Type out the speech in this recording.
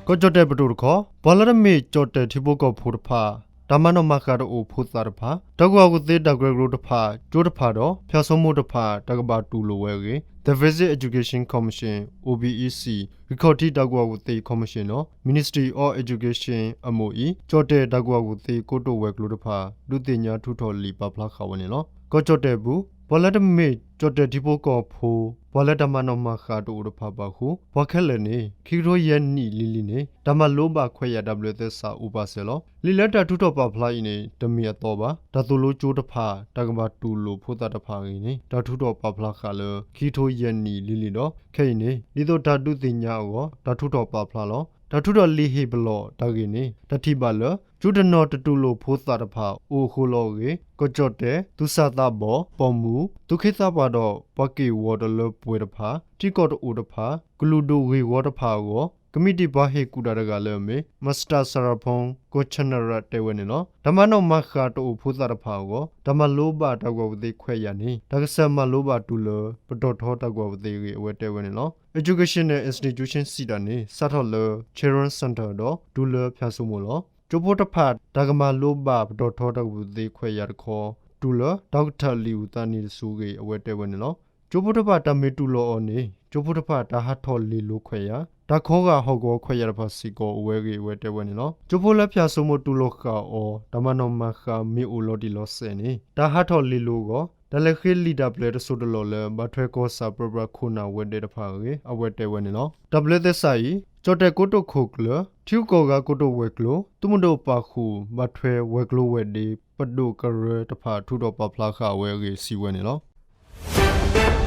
ကီၢ်ကၠီၣ်တဲၣ်ပဒိၣ်တခီ ပှၤလၢတမ့ၢ်ကၠီၣ်တဲၣ်ထံဖိကီၢ်ဖိတဖၣ် တၢ်မၤနီၣ်မၤဃၣ်တအိၣ်ဖိသၣ်တဖၣ် တၢ်ကူၣ်ဘၣ်ကူၣ်သ့တၢ်ကရၢကရိတဖၣ် ကၠိတဖၣ်ဒီး ဖၠၣ်စိမိတဖၣ် တၢ်ကဘၣ်တူၢ်လိာ်ဝဲအဂ့ၢ် The Basic Education Commission, O B E C ဂံၢ်ခီၣ်ထံးတၢ်ကူၣ်ဘၣ်ကူၣ်သ့ ခီၣ်မံၣ်ၡ့ၣ်ဒီး Ministry of Education အမုၢ်အံၤ ကၠီၣ်တဲၣ်တၢ်ကူၣ်ဘၣ်ကူၣ်သ့ကိတိာ်ဝဲၤကျိၤတဖၣ် ဒုးသ့ၣ်ညါထုးထီၣ်လံာ်ပာ်ဖျါဃာ်ဝဲန့ၣ်လီၤ. ကီၢ်ကၠီၣ်တဲၣ်အပူၤ ပှၤလၢတမ့ၢ်ကၠီၣ်တဲၣ်ထံဖိကီၢ်ဖိ ပှၤလၢတၢ်မၤနီၣ်မၤဃၣ်တအိၣ်တဖၣ်ဘၣ်ဃုာ် ပှၤခဲလၢာ်န့ၣ် ခံကထိယဲၢ်နံၣ်လံၤလံၤန့ၣ် တၢ်မၤလိဘၣ်ခွဲးယာ်တၢ်ဘျၢသဲစးအိၣ်ပာ်စၢၤလီၤ. လံာ်လၢတၢ်ထုးထီၣ်ပာ်ဖျါအံၤန့ၣ် တမ့ၢ်အသီဘၣ်. တၢ်သိၣ်လိကၠိတဖၣ် တၢ်ကဘၣ်တူၢ်လိာ်ဖိသၣ်တဖၣ်အဂ့ၢ်န့ၣ် တၢ်ထုးထီၣ်ပာ်ဖျါဃာ်လၢ ခံကထိယဲၢ်နံၣ်လံၤလံၤဒီး ခဲအံၤန့ၣ် ဒ်သိးတၢ်ဒုးသ့ၣ်ညါအဂီၢ် တၢ်ထုးထီၣ်ပာ်ဖျါလီၤ. တၢ်ထုးထီၣ်လံာ်ဟ့ၣ်ပလီၢ်တၢ်ဂ့ၢ်န့ၣ် တၢ်ထံၣ်ဘၣ်လၢ ကၠိတနီၤတတူၢ်လိာ်ဖိသၣ်တဖၣ်အိၣ်အဃိလီၤအဂ့ၢ် ကီၢ်ကၠီၣ်တဲၣ် သူၣ်စၢ်သးဘီၣ် ပိာ်မုၣ် သူၣ်က့သးပှၢ်ဒီးပှၤက့ၢ်ဂီၤတလၢပှဲၤတဖၣ် ထံကီၢ်တအိၣ်တဖၣ် ကလုာ်ဒူၣ်ဂ့ၢ်ဝီတဖၣ်အဂီၢ် ကမံးတံာ်ပှၤဟ့ၣ်ကူၣ်တၢ်တဂၤလၢအမ့ၢ် Mister Sarapong Kongchanara တဲဝဲန့ၣ်လီၤ. တၢ်မၤနီၣ်မၤဃၣ်တအိၣ်ဖိသၣ်တဖၣ်အဂီၢ် တၢ်မၤလိဘၣ်တၢ်ကူၣ်ဘၣ်ကူၣ်သ့ခွဲးယာ်န့ၣ် တၢ်ကစၢ်မၤလိဘၣ်တုၤလၢ ပတီၢ်ထီတၢ်ကူၣ်ဘၣ်ကူၣ်သ့အဂ့ၢ် အဝဲတဲဝဲန့ၣ်လီၤ. Educational Institution စံးတၢ်န့ၣ် စးထီၣ်လၢ Children's Centre ဒီးတုၤလၢဖၠၣ်စိမိလီၤ. ကၠိဖိတဖၣ် တၢ်ကမၤလိဘၣ်ပတီၢ်ထီတၢ်ကူၣ်ဘၣ်ကူၣ်သ့ခွဲးယာ်တခီ တုၤလၢ ဒီကထၢၣ်လံာ်အုၣ်သးနံၤတစုအဂ့ၢ် အဝဲတဲဝဲန့ၣ်လီၤ. ကၠိဖိတဖၣ်တၢ်မ့ၢ်တူၢ်လိာ်အီၤန့ၣ် ကၠိဖိတဖၣ်တၢ်ဟးထီၣ်လ့ၤလိၤခွဲးယာ် တၢ်ခီဂာ်ဟီၣ်ကဝီၤခွဲးယာ်တဖၣ်စ့ၢ်ကီးအိၣ်ဝဲအဂ့ၢ် အဝဲတဲဝဲန့ၣ်လီၤ. ကၠိဖိလၢဖၠၣ်စိမိတူၢ်လိာ်ဃာ်အီၤ တၢ်မၤနီၣ်မၤဃၣ်မ့ၢ်အိၣ်လီၤတံၢ်လီၤဆဲးန့ၣ် တၢ်ဟးထီၣ်လ့ၤလိၤအဂီၢ် တၢ်လဲၤဃ့လံာ်တၢ်ပျဲတစိၢ်တလီၢ်လၢ ဘၣ်ထွဲကီၢ်ဆၣ်ပြၢပြၢခိၣ်နၢ်ဝဲၤဒၢးတဖၣ်အဂ့ၢ် အဝဲတဲဝဲန့ၣ်လီၤ. တၢ်ဘျၢသဲစးအံၤ ကၠီၣ်တဲၣ်ကိတိာ်ခိၣ်ကျၢၢ် ထံဂုၤကီၢ်ဂၤကိတိာ်ဝဲၤကျိၤ သုးမုၢ်ဒိၣ်ပာ်ဃုာ် ဘၣ်ထွဲဝဲၤကျိၤဝဲၤဒ့ ပဒိၣ်ကရၢတဖၣ်ထုးထီၣ်ပာ်ဖျါဃာ်ဝဲအဂ့ၢ် စံးဝဲန့ၣ်လီၤ.